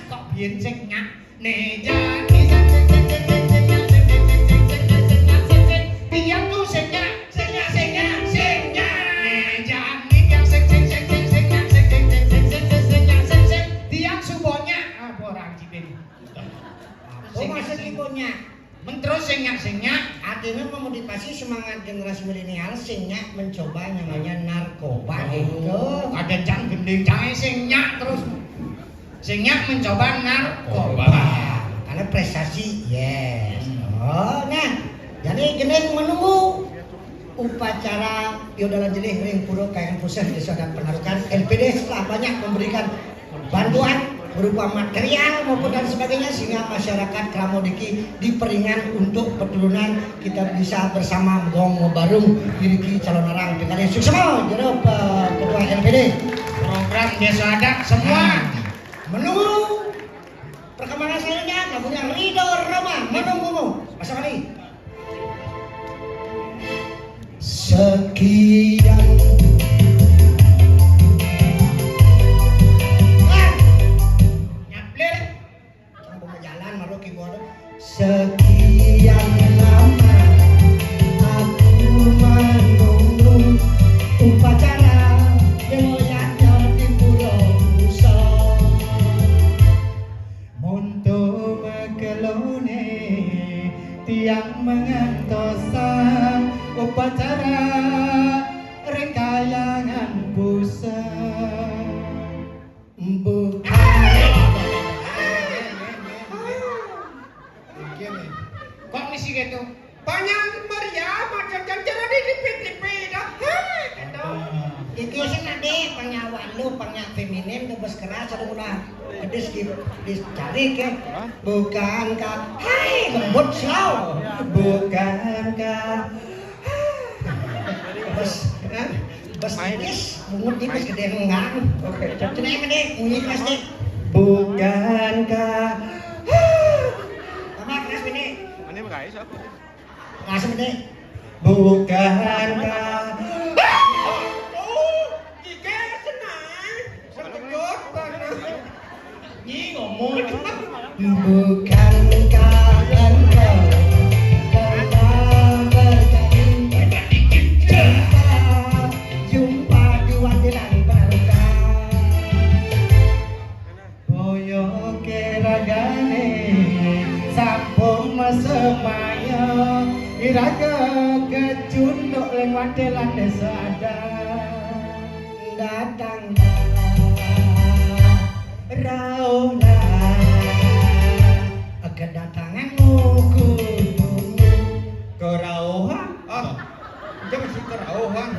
Kok biyen sing ya? Nih jani yang sing sing sing sing sing ya sing sing sing sing sing ya sing sing sing sing tiang tuh sing ya sing ya sing ya sing ya. Nih jani yang sing sing sing sing sing ya sing sing sing sing sing sing sing sing ya sing sing tiang subonya. Apa orang Cibin? Oh, maksud ibunya. Men terus sing nyak sing nyak. Artinya memotivasi semangat generasi milenial sing nyak mencoba namanya narkoba. Oh, itu ada cang gending cang sing nyak terus. Sing nyak mencoba narkoba. Karena prestasi, yes. Hmm. Oh, nah, jadi gending menunggu upacara piodalan jelih ring pura Kayangan Puseh Desa Adat Penarukan. N P D setelah banyak memberikan bantuan berupa material maupun dan sebagainya, sehingga masyarakat Kramodiki diperingan untuk peturunan kita bisa bersama gong barung diriki calon orang pikali suksma jero, eh, ketua N P D. Program desa adat semua. Nah, menunggu perkembangan selanjutnya, lagunya Ridho Roma, menunggumu. Masa kali. Sekian. Ah. Nyaplir. Yang buka jalan malu keyboard. Sekian lama aku menunggu upacara dewayana di Pura Puseh. Monto mekelone tiang mengantosan upacara ring Kayangan Puseh. Bukan. Kok misi gitu? Panjang meriam, macam-macam di tipi-tipi dah. Hei, gitu. Iki sing ade panyawan lu, panyak feminin tuh bes keras, aduh udah pedes di dicari ke. Bukankah, hai lembut slow. Bukankah bes, hah? Bes tipis, bungut tipis gede enggak. Oke. Cene mene, bunyi keras deh. Bukankah. Tambah keras mene. Ini guys apa? Langsung deh. Bukankah. Oh, kike senang. Sekejut banget. Nyi ngomong. Bukankah engkau pernah berjanji jika jumpa di Wandilan Penarukan? Boyoke ragane sampun masemaya, iraga kecunduk ling wandelan desa adat. Datang rauhlah, kedatanganmu kutunggu. Kerauhan? Ah, dia masih kerauhan.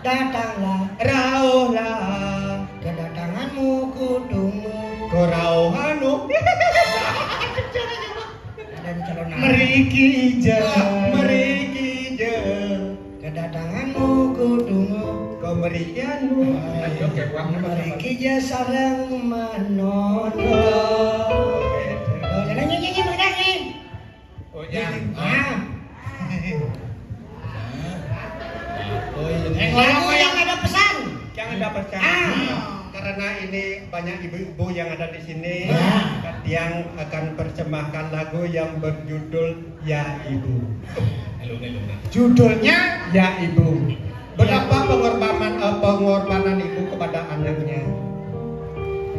Datanglah, rauhlah, kedatanganmu kutunggu. Kerauhan, oh. Dan calon meriki je. Ah, meriki je. Kedatanganmu kutunggu. Kemerikianmu. Meriki je sareng manono. Oh, jangan nyanyi, nyanyi, nyanyi. Oh, ya. Ah. Oh, iya. Lagu yang ada pesan. Yang ada pesan. Ah. Karena ini banyak ibu-ibu yang ada di sini, ya. Tiang akan persembahkan lagu yang berjudul Ya Ibu. Judulnya Ya Ibu. Berapa pengorbanan, eh, pengorbanan ibu kepada anaknya?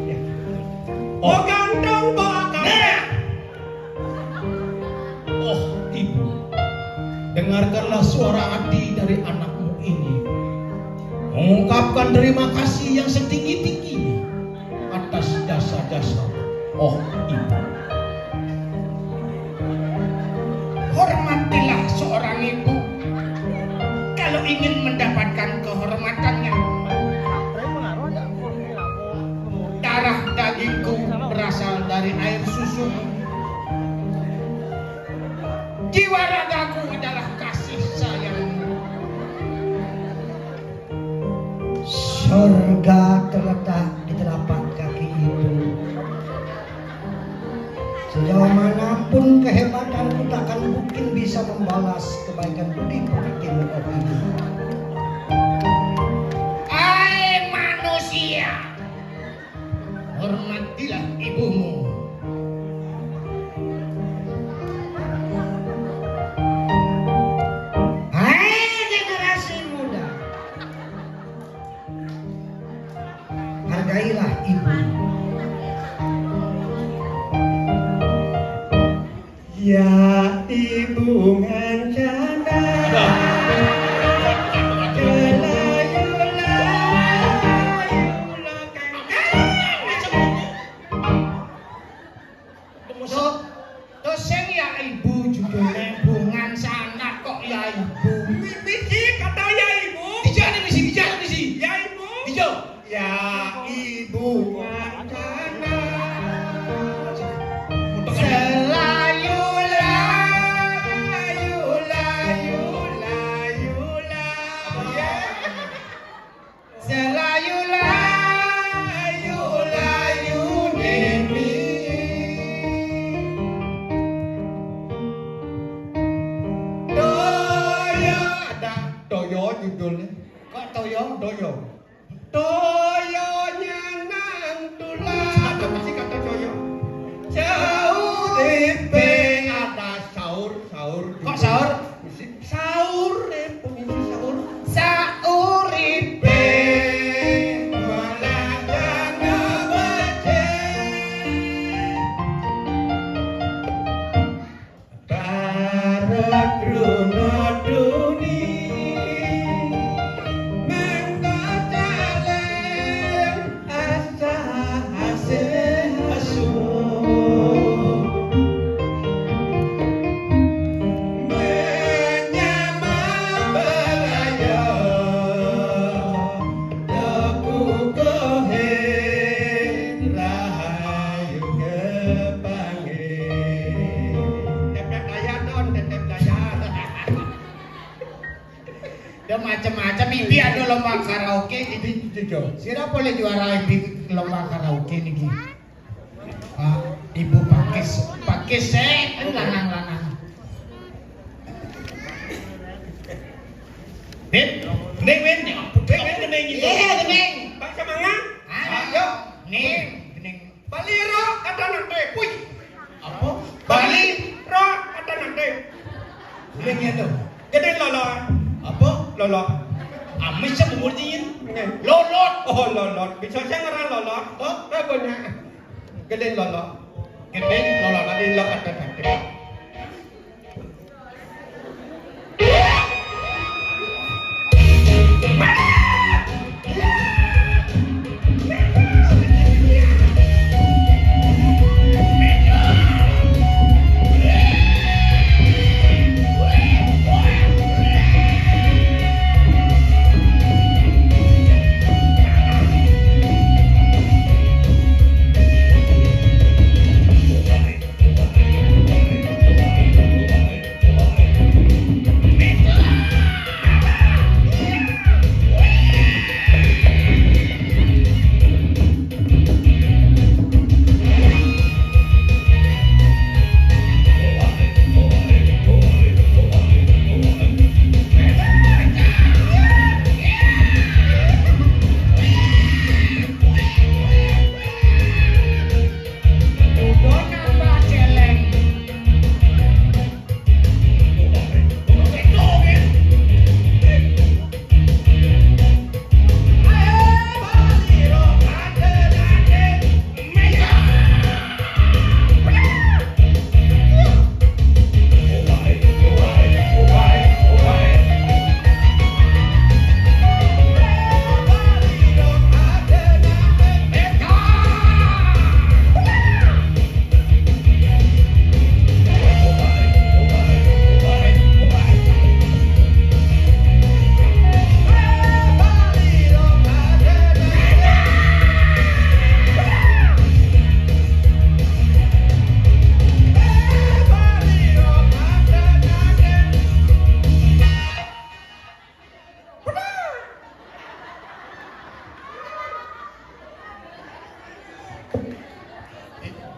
Ya. Oh. Mau ganteng, mau akal. Nah. Oh, ibu, dengarkanlah suara hati dari anakmu ini. Mengungkapkan terima kasih yang setinggi-tingginya atas jasa-jasa, oh, ibu. Hormatilah seorang ibu kalau ingin mendapatkan kehormatannya. Darah dagingku berasal dari air susu. Jiwa ragaku adalah kasih sayangmu. Surga terletak di telapak kaki ibu. Sejauh manapun kehebatanku, takkan mungkin bisa membalas kebaikan budi pekertimu, oh ibu. Hai manusia, hormatilah ibumu. Hai generasi muda, hargailah ibu. Ya ibu ngancana. Gelayu-layu lo kangkang. Terus, terus sing ya ibu judulnya bungan sanak kok ya ibu. Mi-, misi kata ya ibu. Dijak nih misi, dijak nih misi. Ya ibu. Dijak. Ya ibu ngancana. Selayu layu, layu, layu, layu. Ya. Selayu layu, layu nemi. Toyo, ada Toyo judulnya. Kok Toyo? Toyo. Toyo nyanang tulang. Ada masih kata Toyo. Sauripe. Ada saur, saur. Kok saur? Misi saur, eh, pengisi saur. Sauripe malah jana bace. Para kruna duni mangka caleng. Asa asih asu menyamar beraya teku kohe rahayu kepange. Tetep daya ton, tetep daya. Ya macam-macam, ibi ada lomba karaoke gitu. Itu, itu, Jo. Sira boleh juara ibi lomba karaoke niki. Ah, ibu pakis, pakis eh, kan lanang-lanang. Dik, gending, Win. Gending, Win, gending gitu. Iya, gending. Pak Semanga? Ah, yuk. Nih, gending. Bali ro kata nang teh. Wih. Apa? Bali ro kata nang teh. Gending ya tuh. Gending lolo. Apa? Lolo. Amis sing umur dingin. Nggih. Lolot. Oh, lolot. Bisa saya ngarang lolot? Oh, eh, banyak. Gending lolo. Gending lolo tadi lo kata nang teh.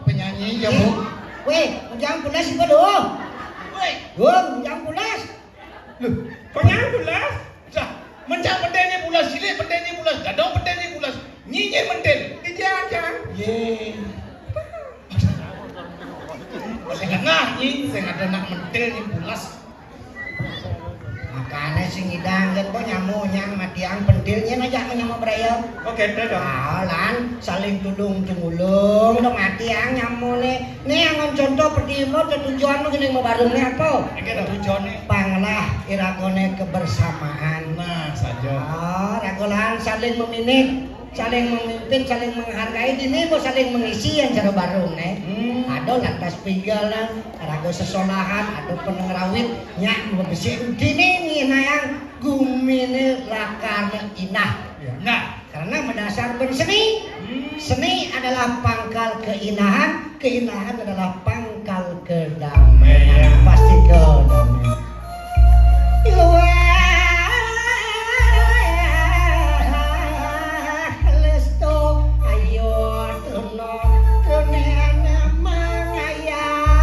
Penyanyi ya, Bu. Wéh, ujang pulas iku lho. Woi, Wong, ujang pulas. Loh, penyanyi pulas? Dah, mencak pendenye pulas, cilik pendenye pulas, gadong pendenye pulas, nyinyir mentil. Iya, Cang. Ye. Sing dengar nyi, sing ada nak mentil nyi pulas. Makane sing ngidang yen kok nyamu nyang matiang pentil nyen aja nyamu braya. Oke, dah dong. Ah, lan saling tulung tumulung to matiang nyamune. Ne angon contoh pertimo tetujuanmu kene mau barung ne apa? Iki lho tujuane. Panglah iragone kebersamaan. Nah, saja. Ah, ragolan saling meminit, saling memimpin, saling menghargai, dini mau saling mengisi yang cara barung ne. Hmm. Ada lantas pinggalan, rago sesolahan, ada penengrawit, nyak mau besi dini nginayang gumine lakarne inah. Ya. Nah, karena mendasar ben seni. Hmm. Seni adalah pangkal keinahan, keinahan adalah pangkal kedamaian. Iya. Pasti kedamaian. Luar lestu ayo tuna tunene mangayang.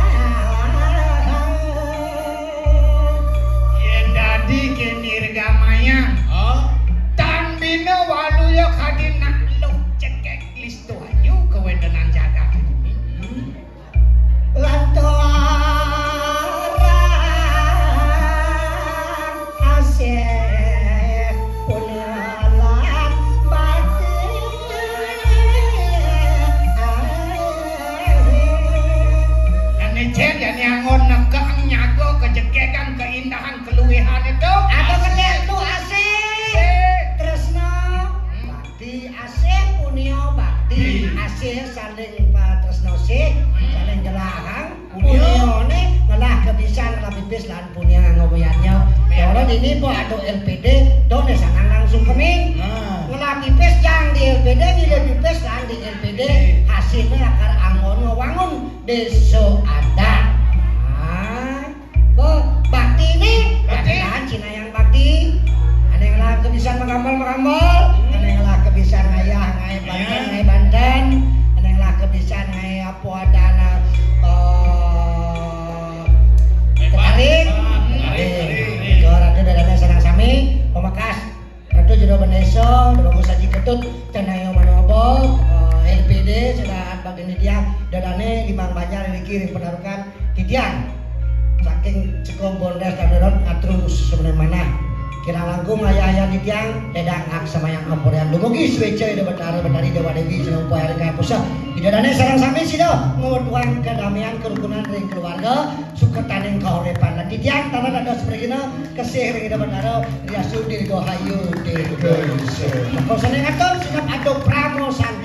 Yen dadi kene regamayang, oh, tan bina waluya kadi nak lung cekek listu ayu kewentenan jagat ini. Hmm. Lantaran asih punalan bakti. Ane jen jane angon nekek nyaga kejekekan keindahan keluwihan itu. Ada kelihat lu asih. Asih. Tresno. Hmm. Bakti asih punia bakti. Di. Asih saling patresno sih, hmm, saling jelahang. Punia. Puniane ngelah kebisan ngelah pipis lan punia ngomiyatnya. Ya. Kalau ini po ado L P D, done sanang langsung keming. Nah. Ngelah pipis jang di L P D, ngilir pipis lan di L P D. Oke. Hasilnya akar angon ngewangun desa adat. Ah. Bo, bakti ini, bakti. Bakti. Cina yang bakti. Ada yang lah kebisan magambal-magambal, hmm, ada yang lah kebisan ngayah, ngayah banten, iya, ngayah banten, ada yang lah kebisan ngayah apa ada lah, eh, tetarik. Tetarik, tetarik. Eh, tetarik. Ratu dadane sareng sami, pemakas. Ratu Jero Bendesa, Ratu Saji Ketut, Canayo Manobo, eh, L P D, sedaan bagian dia, dadane limang banjar niki ring penarukan titiang. Saking Ceko Bondes Tandoron, atur semene manah. Kirang langkung ayah-ayah titiang, ledang ak samayang ampurian. Dumugi sueca Ida Betara Betari Dewa Dewi, sinampuh hari kapusa. Ida dane sareng sami sida, ngwetuang kedamaian kerukunan ring keluarga, suketaning kauripan. Lan titiang, tanan dados pragina, kesih ring Ida Betara, riastu dirgahayu. Maka sane ngatur, sinep adu pramo sang